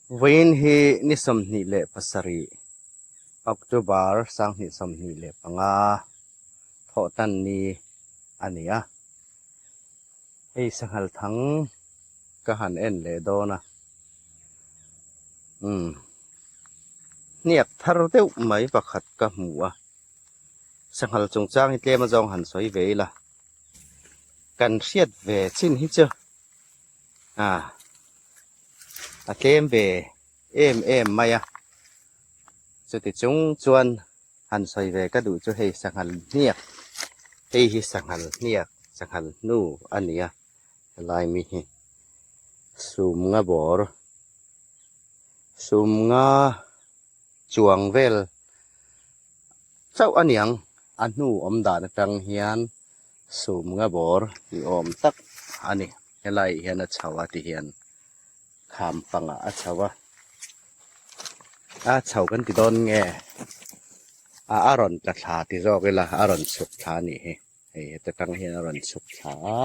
Vawiin hi ni 27 October 2025 thawhtan ni a ni a. Hei sanghal thang ka han en leh dawn a. Umm hniak thar deuh mai pakhat ka hmu a. Sanghal chungchang hi tlem azawng han sawi ve ila. Kan hriat ve chin hi chu ah a tlem ve em em mai a. Chuti chung chuan han sawi ve ka duh chu hei sanghal hniak hei hi sanghal hniak sanghal hnu a ni a helai mi hi sum nga bawr sum nga chuang vel chauh a niang a hnu awm dan atang hian sum nga bawr ni awm tak a ni helai hian a chho a ti hian kham pangah a chho a a chho kan ti dawn nge a a rawn tla thla ti zawk ila a rawn chhuk thla a nih hi hei heta tang hian a rawn chhuk thla a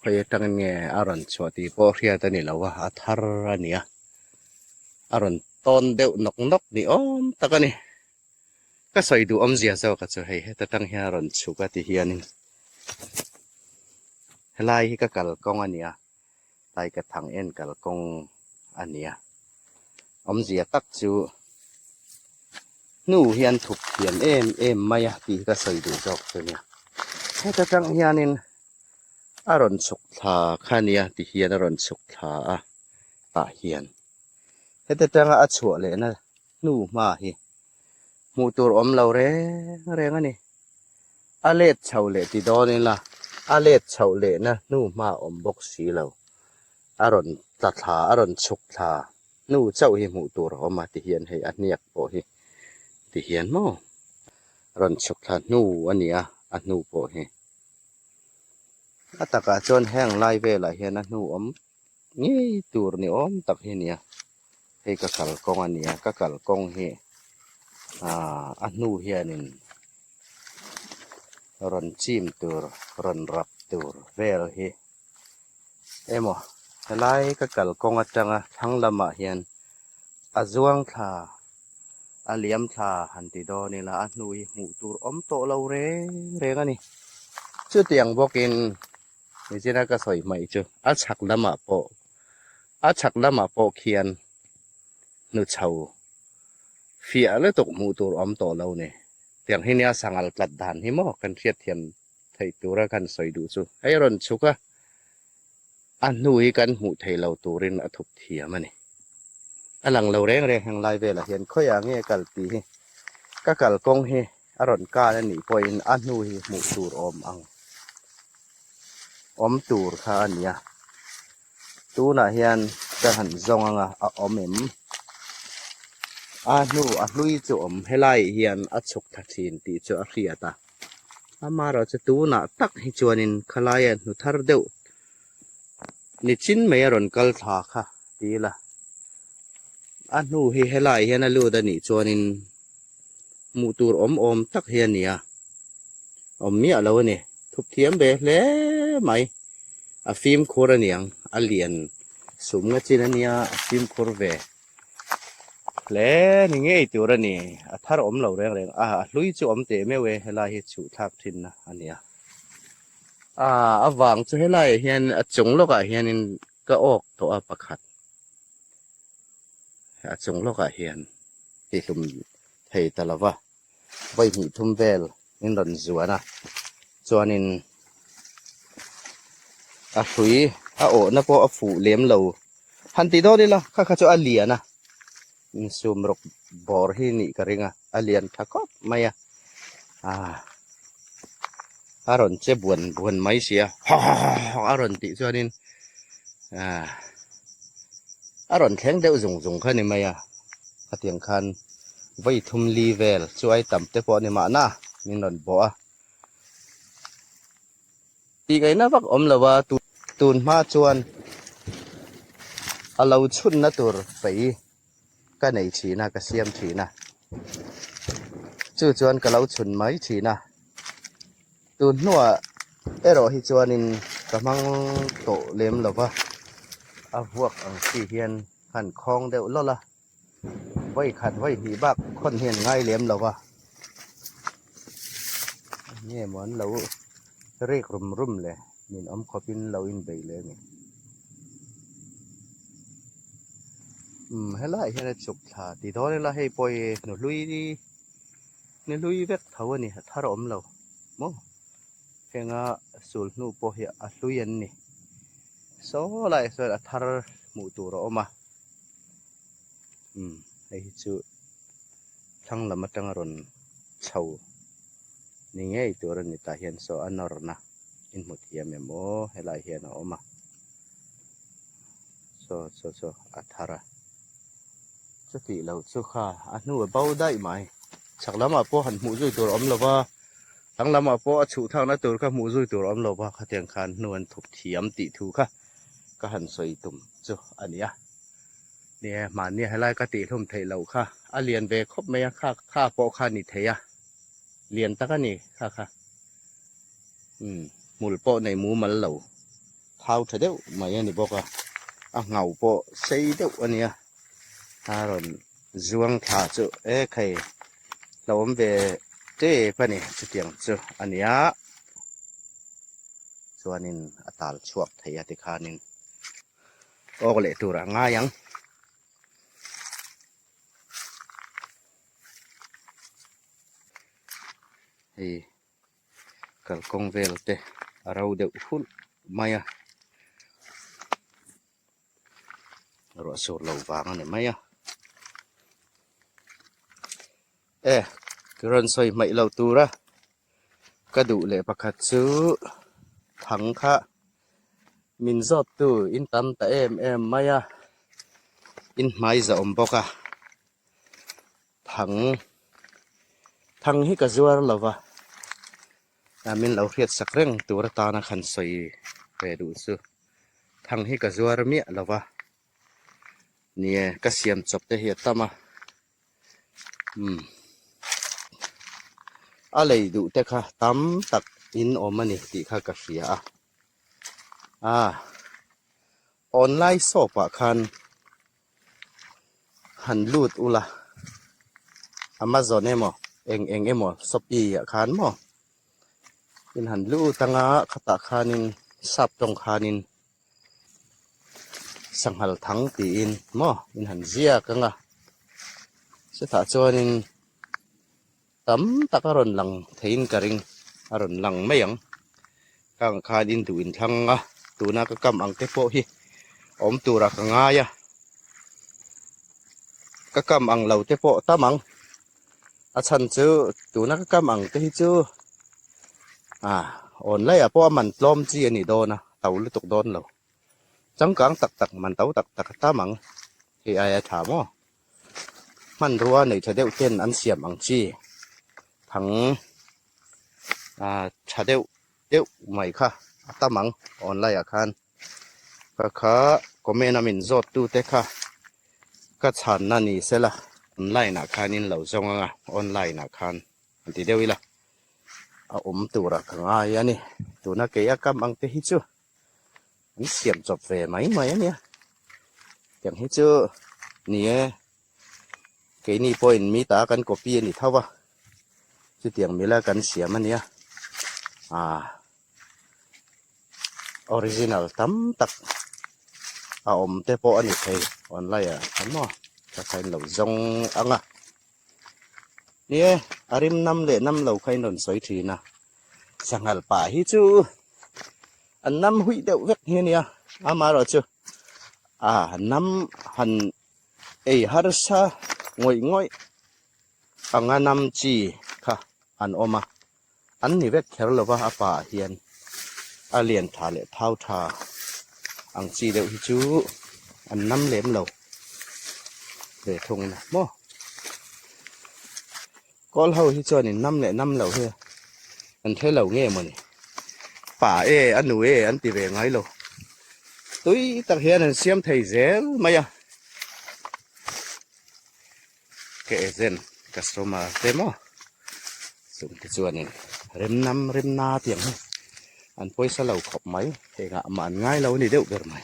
khawi atangin nge a rawn chhuah tih pawh hriat a ni lo a a thar a ni a a rawn tawn deuh nawk nawk ni awm tak a ni ka sawi duh awmzia zawk a chu hei heta tang hian a rawn chhuk a ti hianin helai hi ka kalkawng a ni a. Taika thang en kalkawng a ni a, awmzia tak chu hnu hian thup thiam em em mai a tih hi ka sawi duh zawk chu a nia. Heta tang hianin a rawn chhuk thla kha a nia ti hian a rawn chhuk thla a tah hian heta tanga a chhuah lehna hnu hma hi hmuh tur awm lo reng reng a ni. A let chho leh ti dawn ila a let chhoh lehna hnu hma a awm bawk si lo. A rawn tla thla, a rawn chhuk thla hnu chauh hi hmuh tur a awm a ti hian hei a hniak pawh hi ti hian maw rawn chhuk thla hnu a ni a, a hnu pawh hi. A takah chuan heng lai velah hian a hnu awm ngei tur ni awm tak hi a ni a hei ka kalkawng a ni a ka kalkawng hi aaa a hnu hianin rawn chim tur rawn rap tur vel hi emaw helai ka kalkawng atanga thlang lamah hian a zuang thla a liam thla han ti dawn ila a hnu hi hmuh tur awm tawh lo reng reng a ni chutiang bawkin. Nichina ka sawi hmaih chu a chhak lamah pawh a chhak lamah pawh khian hnuchho fiah lutuk hmuh tur awm tawh lo ni. Tiang hi nia sangal tlat dan hi maw kan hriatthiam theih tura kan sawi duh chu hei a rawn chhuk a, a hnu hi kan hmuh theih lo turin a thup thiam a ni. A lang lo reng reng heng lai velah hian khawiah nge kal tih hi ka kalkawng hi a rawn kal a nih pawhin a hnu hi hmuh tur awm ang awm tur kha a ni a tunah hian ka han zawng anga a awm em a hnu a hlui chu awm helai hian a chhuk thla thin tih chu a hriat a amaherawhchu tunah tak hi chuanin khalaia hnu thar deuh nichin mai a rawn kal thla kha ti ila a hnu hi helai hian a lut a nih chuanin hmuh tur awm awm tak hi a ni a, awm miah lo a ni. Thup thiam ve hle mai, a fimkhur a niang, a lian sum nga chin a nia, a fimkhur ve hle ni ngei tur a ni. A thar awm lo reng reng a, a hlui chu awm teh meuh e, helai hi chhuh thlak thinna a ni a. Aa a vang chu helaiah hian a chung lawkah hianin ka awk tawh a pakhat. A chung lawkah hian tihlum thei ta lo va, vawi hnih thum vel in rawn zuan a, chuanin a hrui a awhna pawh a fuh lem lo. Han ti dawn ila kha kha chu a lian a, insum rawk bawr hi nih ka ring a, a lian tha khawp mai a, ah a rawn che buan buan mai si a, hawk hawk hawk hawk a rawn tih chuanin ah a rawn thleng deuh zung zung kha ni mai a, khatiang khan vawi thum li vel chu ai tam te pawh a ni mahna min rawn bawh a, tih ngaihna vak awm lo a tun hma chuan a lo chhunna tur fei ka nei thin a ka siam thin a chu chuan ka lo chhun mai thin a tun hnuah erawh hi chuanin ka hmang tawh lem lo va a vuak ang chi hian. Khan khawng deuh lawlh a, vawi khat vawi hnih bak khawn hian ngai lem lo va, nge maw an lo rik rum rum le min awm khawpin lo inbei leh a ni. Umm helaiah hian a chuk thla ti dawn ila hei pawh hi hnuhlui hnuhlui vek tho a ni a thar awm lo maw henga sul hnu pawh hi a hlui an ni. Saw laiah sawn a thar hmuh tur a awm a, umm hei hi chu thlang lam atanga rawn chho ni ngei tur a ni tah hian saw a nawrna in hmu thiam em aw helai hian a awm a, saw saw saw a thar a, chutih loh chu kha a hnu a bo daih mai, chhak lamah pawh han hmuh zui tur a awm lo va. Thlang lamah pawh a chhuh thakna tur kha hmuh zui tur a awm lo va, khatiang khan hnu an thup thiam tih thu kha ka han sawi tum chu a ni a. Ni e, mahnia helai ka tihhlum theih loh kha a lian ve khawp mai a, kha kha pawh kha ni thei a, lian tak a ni kha kha. Umm, hmul pawh nei mumal lo, thau tha deuh mai a ni bawk a, a nghau pawh sei deuh a nia, a rawn zuang thla chu e khai hlauhawm ve tep a ni chutiang chu a nia chuanin a tal chhuak thei a tikhanin awk leh tur a ngai ang. Hei kalkawng vel te a ro deuh hulh mai a. Ruah sur lo vang a ni mai a. E, ka rawn sawi hmaih lo tura ka duh leh pakhat chu thang kha min zawt tu in tam ta em em mai a, in hmai za awm bawk a, thang thang hi ka zuar lo va, min lo hriat sak reng tur atana khan sawi ve duh chu. Thang hi ka zuar miah lo va, ni e ka siam chawp te hi a tam a, umm a lei duh te kha tam tak in awm a ni tih kha ka hria a, ah online shop ah khan han lut ula Amazon emaw eng eng emaw Shopee ah khan maw. In han lut anga khatah khanin sap tawng khanin sanghal thang tiin maw in han ziak anga chutah chuanin tam tak a rawn lang theiin ka ring a rawn lang mai ang kang khan in duh in thlang a tuna ka kam ang te pawh hi awm tura ka ngai a ka kam ang lo te pawh tam ang. A chhan chu tuna ka kam ang te hi chu ah online ah pawh a man tlawm chi a nih dawn a to lutuk dawn lo changkang tak tak man to tak tak a tam ang hei aia tha maw hmanrua nei tha deuh ten an siam ang chi thang ah tha deuh deuh mai kha a tam ang online ah khan. Ka kha comment a min zawt tu te kha ka chhanna ni sela online ah khan in lo zawng anga online ah khan an ti deuh ila a awm tur ah ka ngai a ni tuna kei a kam ang te hi chu an siam chawp ve mai mai a nia tiang hi chu ni e keini pawhin mi ta kan copy a ni tho va chutiang mila kan siam a nia ah. Original tam tak a awm te pawh a ni thei online ah khan maw ka kha in lo zawng ang a ni e a rim nam leh nam lo kha in rawn sawi thin a sanghal pah hi chu an nam huih deuh vek hi a nia amaherawh chu a nam han ei harsa ngawih ngawih anga nam chi kha an awm a. An ni vek kher lova a pa ah hian a lian tha leh thau tha ang chi deuh hi chu an nam lem lo ve thung a maw. Kawl ho hi chuan in nam leh nam lo hi an hre lo nge mawni pa e a nu e an ti ve ngai lo tui tak hian an siam thei zel mai a Ka agent customer te maw chung te chuanin remnam remna tih ang hi an pawisa lo khawp mai engah mah an ngai lo a ni deuh ber mai.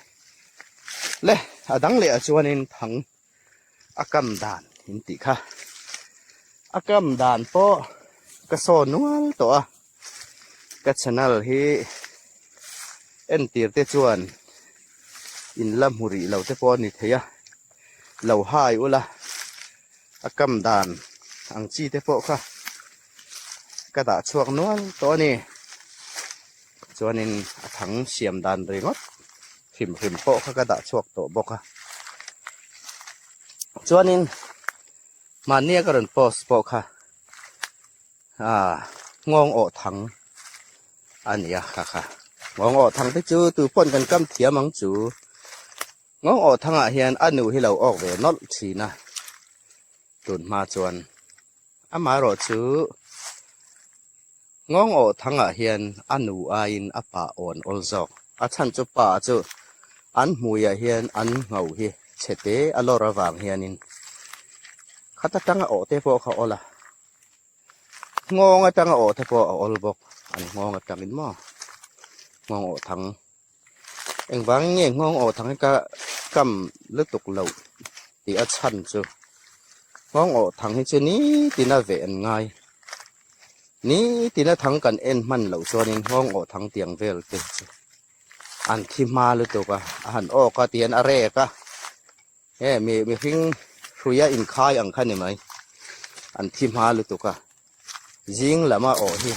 Le a dang leh ah chuanin thang a kam dan in tih kha a kam dan pawh ka saw nual tawh a ka channel hi entir te chuan in la hmu rih lo te pawh a ni thei a lo hai ula a kam dan ang chi te pawh kha ka dah chhuak nual tawh a ni chuanin a thang siam dan ringawt hrim hrim pawh kha ka dah chhuak tawh bawk a chuanin mahnia ka rawn post pawh kha ah nghawng awh thang a ni a kha kha nghawng awh thang te chu tu pawn kan kam thiam ang chu nghawng awh thangah hian a nu hi lo awk ve nawlh thin a tun hma chuan amaherawhchu Nghawng awh thangah hian a nu aiin a pa awn awl zawk. A chhan chu pa chu an hmuiah hian an ngho hi chhe te a lawr avang hianin khat atanga awh te pawh kha awl a, nghawng atanga awh te pawh a awl bawk. An nghawng atangin maw nghawng awh thang engvangin nge nghawng awh thang hi ka kam lutuk loh tih a chhan chu nghawng awh thang hi chu nitin a veh an ngai. Nitin a thang kan en hman loh chuanin nghawng awh thang tiang vel te chu an thi hma lutuk a, a han awk a tihian a rek a, he mi mihring hruia inkhai ang kha ni mai, an thi hma lutuk a, zing lama awh hi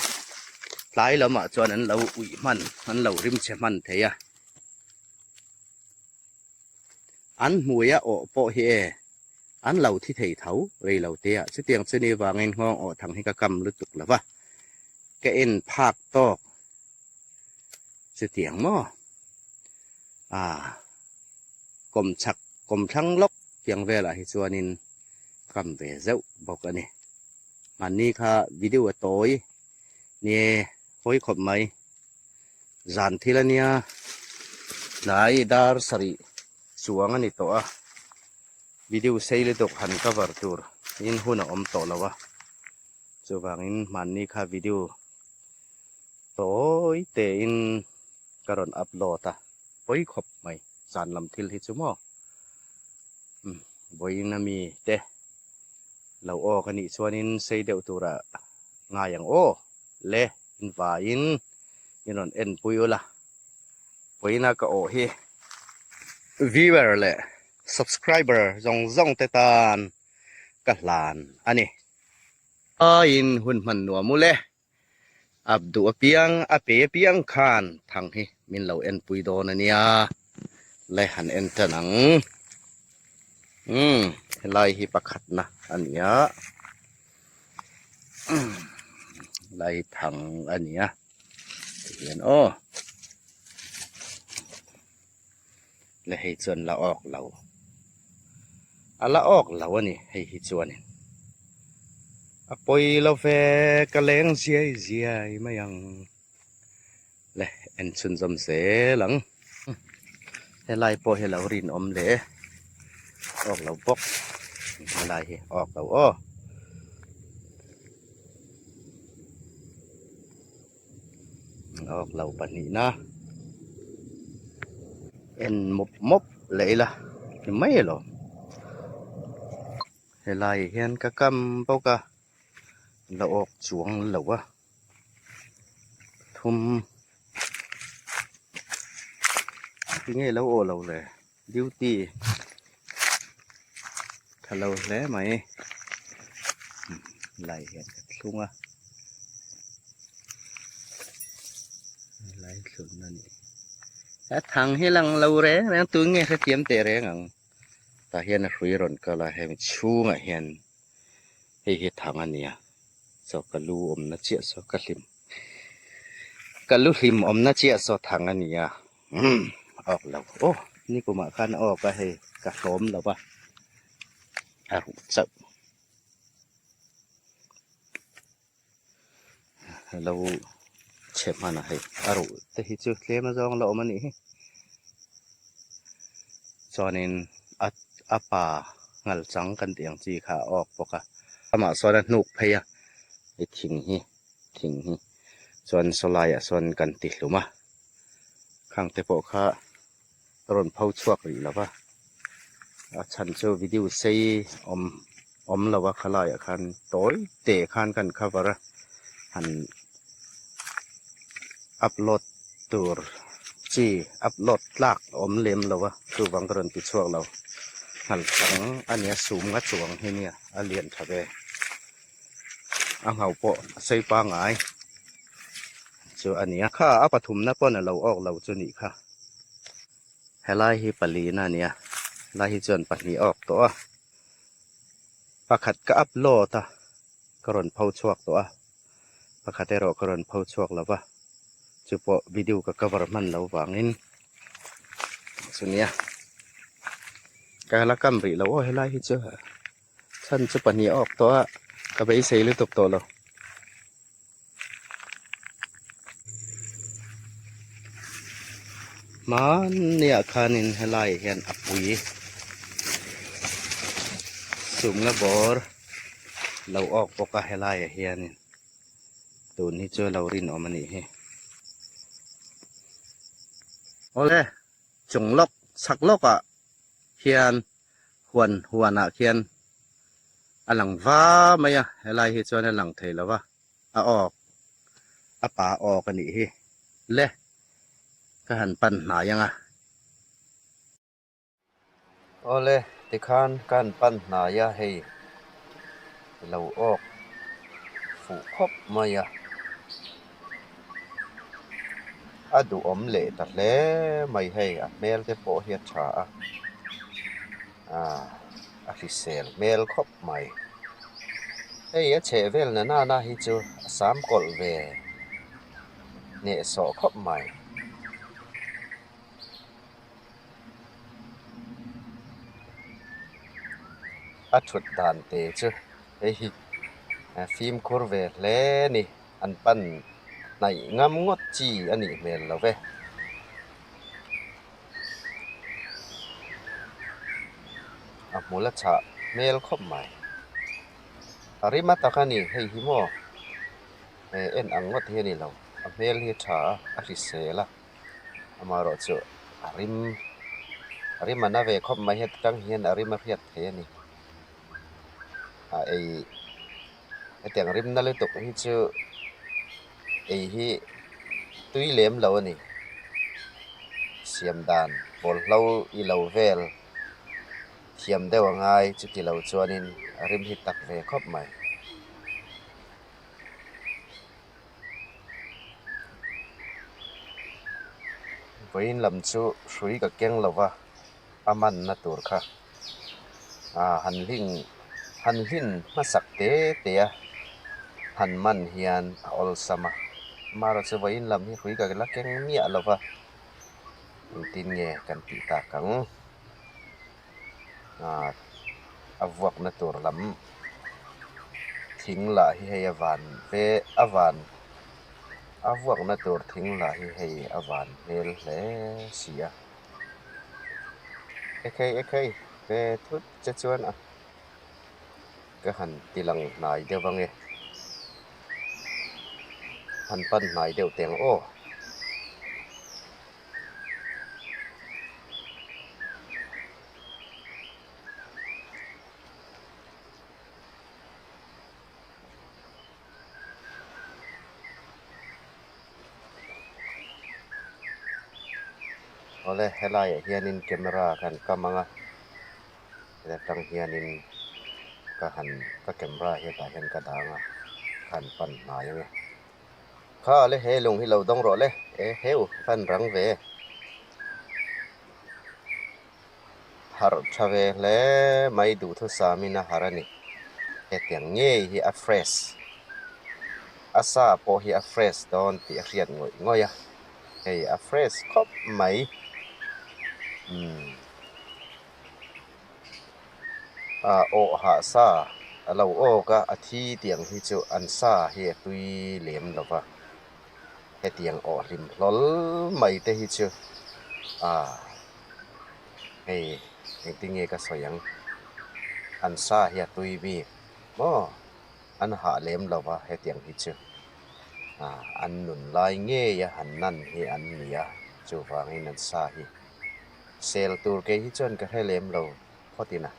tlai lamah chuan an lo uih hman, an lo rimchhe hman thei a, An hmuia awh pawh hi e, an lo thi thei tho rei lo te ah. Chutiang chu ni vangin nghawng awh thang hi ka kam lutuk lo va, ka en phak tawk chutiang maw? Ah, kawm chhak kawm thlang lawk tiang velah hi chuanin kam ve zeuh bawk a ni. Hmanni kha video a tawi nie hawi khawp mai. Zan thil a nia, tlai dar sarih chuang a ni tawh a, video sei lutuk han cover tur in hun a awm tawh lo a, chuvangin hmanni kha video tawi tein ka rawn upload a, pawi khawp mai zan lam thil hi chu maw umm vawiin ami te lo awk a nih chuanin sei deuh tura ngai ang aw le. Invaiin in rawn en pui ula, vawiina ka awh hi viewer leh subscriber zawng zawng te tan ka hlan a ni. Aiin hun hman nuam ule, ap duh apiang a pe apiang khan thang hi min lo en pui dawn a nia, le han en tan ang. Umm helai hi pakhatna a ni a. Lai thang a ni a tihian aw le hei chuan la awk lo a la awk lo a ni hei hi chuanin a pawi lo ve ka leng ziai ziai mai ang le en chhunzawm zel ang helai pawh hi a lo rinawm leh awk lo bawk helai hi awk lo aw. Awk lo pahnihna en mawp mawp leh ila ni mai alawm helai hian ka kam bawk a la awk chuang lo a. Thum tinge lo aw lo le duty tha lo hle mai lai hian ka thlung a lai thlun a ni a thang hi lang lo reng reng tun nge hrethiam teh reng ang tah hian a hrui rawn kal a hemi chhungah hian hei hi thang a ni a. Chaw ka lu awmna chiah saw ka hlim ka lu hlim awmna chiah saw thang a ni a umm awk lo aw nikumah khan a awk a hei ka hlawm lo va a ruh chauh lo chhe hman a hei a ruh te hi chu tlem a zawng la awm a nih hi chuanin a a pa ngal chang kan tih ang chi kha a awk bawk a. Amah sawn a hnuk phei a, hei thing hi thing hi chuan saw laiah sawn kan ti hlum a, khang te pawh kha Ka rawn pho chhuak rih lo va, a chhan chu video sei awm awm lo a khalaiah khan tawi teh khan kan cover a, han upload tur chi upload tlak awm lem lo a, chuvang ka rawn ti chhuak lo. Nghalchang a nia sum nga chuang hi nia a lian tha ve, a ngho pawh a sei pangngai chu a nia. Kha a pathumna pawn a lo awk lo chu nih kha. Helai hi palina a nia, helai hi chuan pahnih a awk tawh a, pakhat ka upload a, ka rawn pho chhuak tawh a, pakhat erawh ka rawn pho chhuak lo va, chu pawh video ka cover hman lo vangin chu nia, ka la kam rih lo aw helai hi chu chhan chu pahnih a awk tawh a, ka beisei lutuk tawh lo. Hmanniah khanin helaiah hian a pui sumna bawr lo awk bawk a helaiah hianin tun hi chu lo rinawm a nih hi. Awle chung lawk chhak lawkah hian huan huanah khian a lang va mai a helai hi chuan a lang thei lo va. A awk, a pa awk a nih hi. Le, ka han pan hnai ang a. Awle, tikhan ka han pan hnai a, hei lo awk fuh khawp mai a. A duhawm leh ta hle mai hei, a hmel te pawh hi a tha a, a hrisel hmel khawp mai. Hei a chheh vel na nana hi chu a sam kawlh ve hnehsawh khawp mai. A thut dan te chu hei hi fimkhur ve hle a ni. An pan hnaih ngam ngawt chi a nih hmel lo ve. A hmul a chhah hmel khawp mai. A rim a tak a ni hei hi maw he en ang ngawt hi a ni lo. A hmel hi a tha a, a hrisel a, amaherawhchu a rim a rim a na ve khawp mai heti tang hian a rim a hriat thei a ni. A ei hetiang rim na lutuk hi chu ei hi tui lem lo a ni. Siam dan bawlhlo i lo vel thiam deuh a ngai chuti lo chuanin a rim hi tak ve khawp mai. Vawiin lam chu hrui ka keng lo va a manna tur kha ah han hling han hlin hmasak te te a han man hian a awlsam a amaherawhchu vawiin lam hi hrui ka la keng miah lo va engtin nge kan tih tak ang ah a vuakna tur lam thing lah hi hei a van ve a van a vuakna tur thing lah hi hei a van hmel hle si a. Ekhei ekhei ve thut che chuan a ka han ti lang hnai deuh ange han pan hnai deuh teh ang aw. Awle helaiah hianin camera kan kam ang a heta tang hianin ka han ka camera hi hetah hian ka dah ang a ka han pan hnai ang e kha le he lung hi lo dawng rawh le e heu pan rang ve harh tha ve hle mai duhthusam in a harh a ni hetiang ngei hi a fresh a sa pawh hi a fresh dawn tih a hriat ngawih ngawih a hei a fresh khawp mai umm ah awh hah sa a lo awk a a thi tiang hi chu an sa hi a tui lem lo va hetiang awh hlim hlawl mai te hi chu ah hei engtin nge ka sawi ang an sa hi a tui bik maw an hah lem lo va hetiang hi chu ah an nun lai ngei a han nan hi an ni a chuvangin an sa hi. Sel tur kei hi chuan ka hre lem lo phawt ina.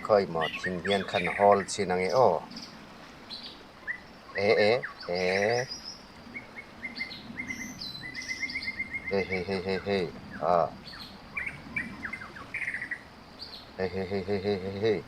Khawi maw thing hian khan hawl chin ange aw. E e e Hei hei hei hei hei ah Hei hei hei hei hei hei hei.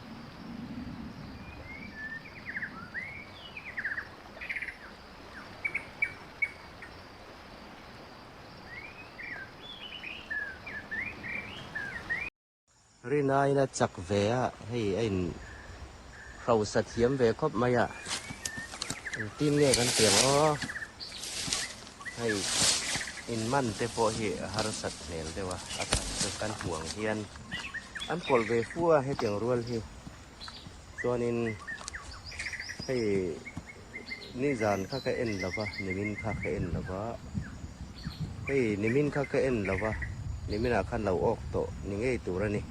Rinain a chak ve a, hei a in hrosa thiam ve khawp mai a, engtin nge kan ti ang aw, hei in man te pawh hi a harsat hmel deuh a, a chak chu kan hmuh ang hian an kawlh ve fu a hetiang rual hi chuanin hei nizan kha ka en lo va nimin kha ka en lo va hei nimin kha ka en lo va niminah khan lo awk tawh ni ngei tur a ni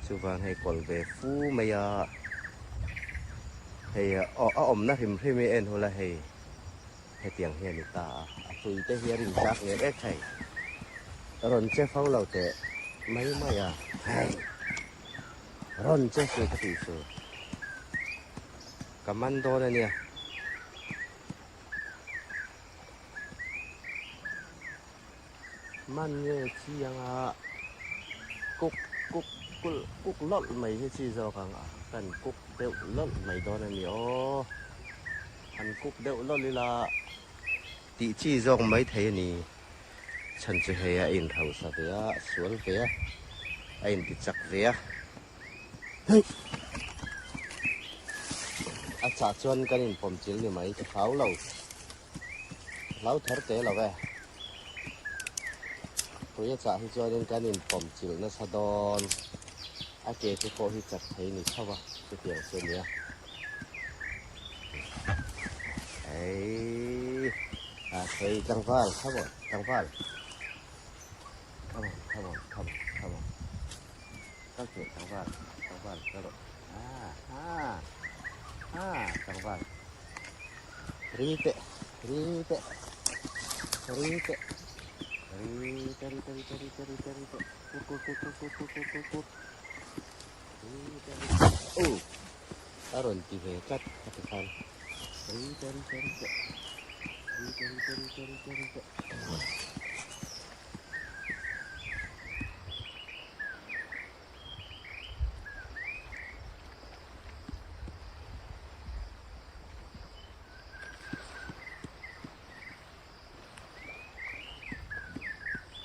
chuvang hei kawlh ve fu mai a hei a awmna hrim hrim hi en hula hei. Hetiang hi a ni ta a, a hlui te hi a rin tlak ngei vek thei. Rawn che fo lo teh mai mai a, hei rawn che su ka tih chu ka man dawn a nia. Man nge chi anga kuk kuk kulh kuk lawlh mai hi chi zawk ang a, kan kuk deuh lawlh mai dawn a ni aw. Han kuk deuh lawlh ila tih chi zawk mai thei a ni. Chhan chu hei a inhausa ve a, a sual ve a, a inti chak ve a. Hei! A chah chuan kan inpawm chil ni mai, ka hlau lo. Hlau thar teh lo e. Tui a chah hi chuanin kan inpawm chilh nasa dawn. A ke te pawh hi chat thei ni chho a, chutiang chu a nia. Ei, a thei tlangval, come on, tlangval. Come on, come on, come on, come on. Kal teh tlangval, tlangval, kal rawh. Ah, ah, ah, tlangval. Ri teh, ri teh, ri teh, ri teh, ri teh, ri teh, ri teh, ri teh, ri teh, kur kur kur kur kur kur kur kur kur. Ri teh, ri teh. Oh, a rawn ti ve tlat a ti khan. Ri teh, ri teh, ri teh. Ri teh, ri teh, ri teh, ri teh, ri teh.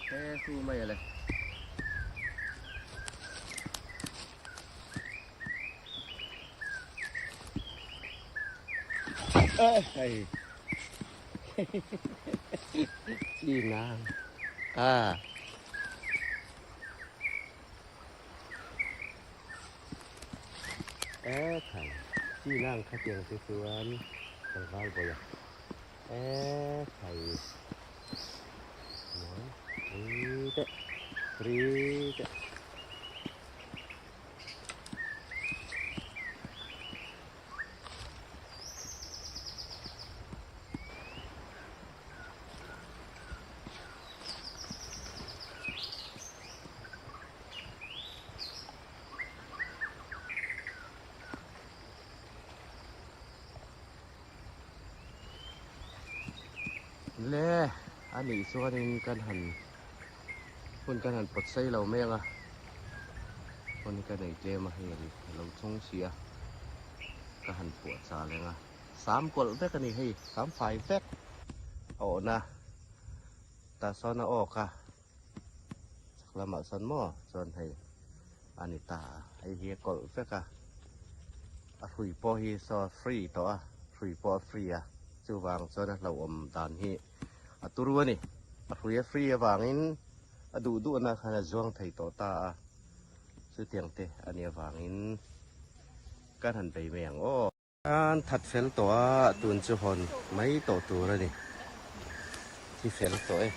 He fu mai ale. Hei. Chi nang. À. E khai chi nang kha tiang te chuan tlangval bawi a e khai mawi ri te ri te. Le a nih chuanin kan han hun kan han pawt sei lo mai ang a hun hi ka nei tlem a hei a lo chhung si a ka han puah chal ang a sam kawlh vek a ni hei sam fai vek a awhna tah sawn a awk a. Chhak lamah sawn maw chuan hei a ni ta a, hei hi a kawlh vek a, a hrui pawh hi saw a free tawh a, hrui pawh a free a, chuvang chuan a hlauhawm dan hi a turu a ni, a hrui a free avangin a duh duhna khan a zuang thei tawh ta a, chutiang te a nih avangin kan han bei mai ang aw. An that fel tawh a, tun chu hawn mai tawh tur a ni. Thi fel tawh e.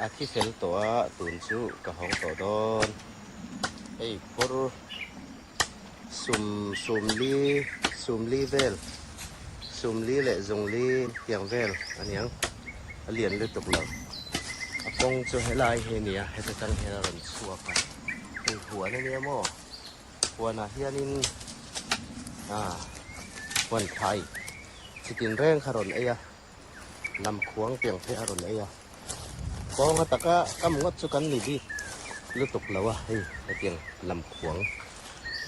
A thi fel tawh a, tun chu ka hawng tawh dawn. Hei phur sum sumli sumli vel sumli leh zungli tiang vel a niang a lian lutuk lo. A kawng chu helai hi a ni a, heta tang hian a rawn chhuak a. Hei huan a nia maw? Huanah hianin ah huan thlai chi tin reng kha rawn ei a, lam khuang piang phei a rawn ei a, kawnga taka kam ngawt chu kan ni bik lutuk lo a, hei hetiang lam khuang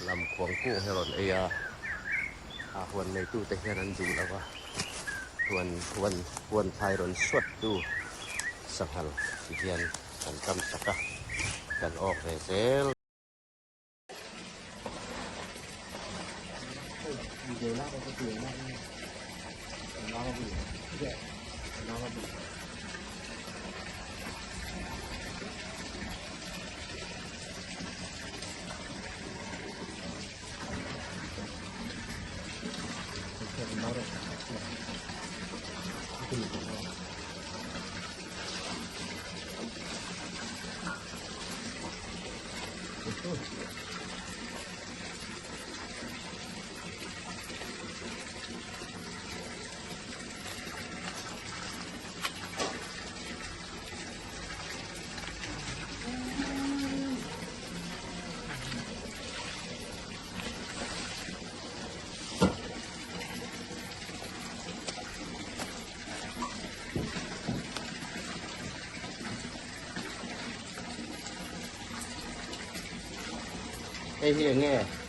lam khuang kung hi a rawn ei a, ah huan neitute hian an duh lo a, huan huan huan thlai rawn suat tu sanghal ti hian kan kam sak a, kan awk ve zel. Hei hi eng nge?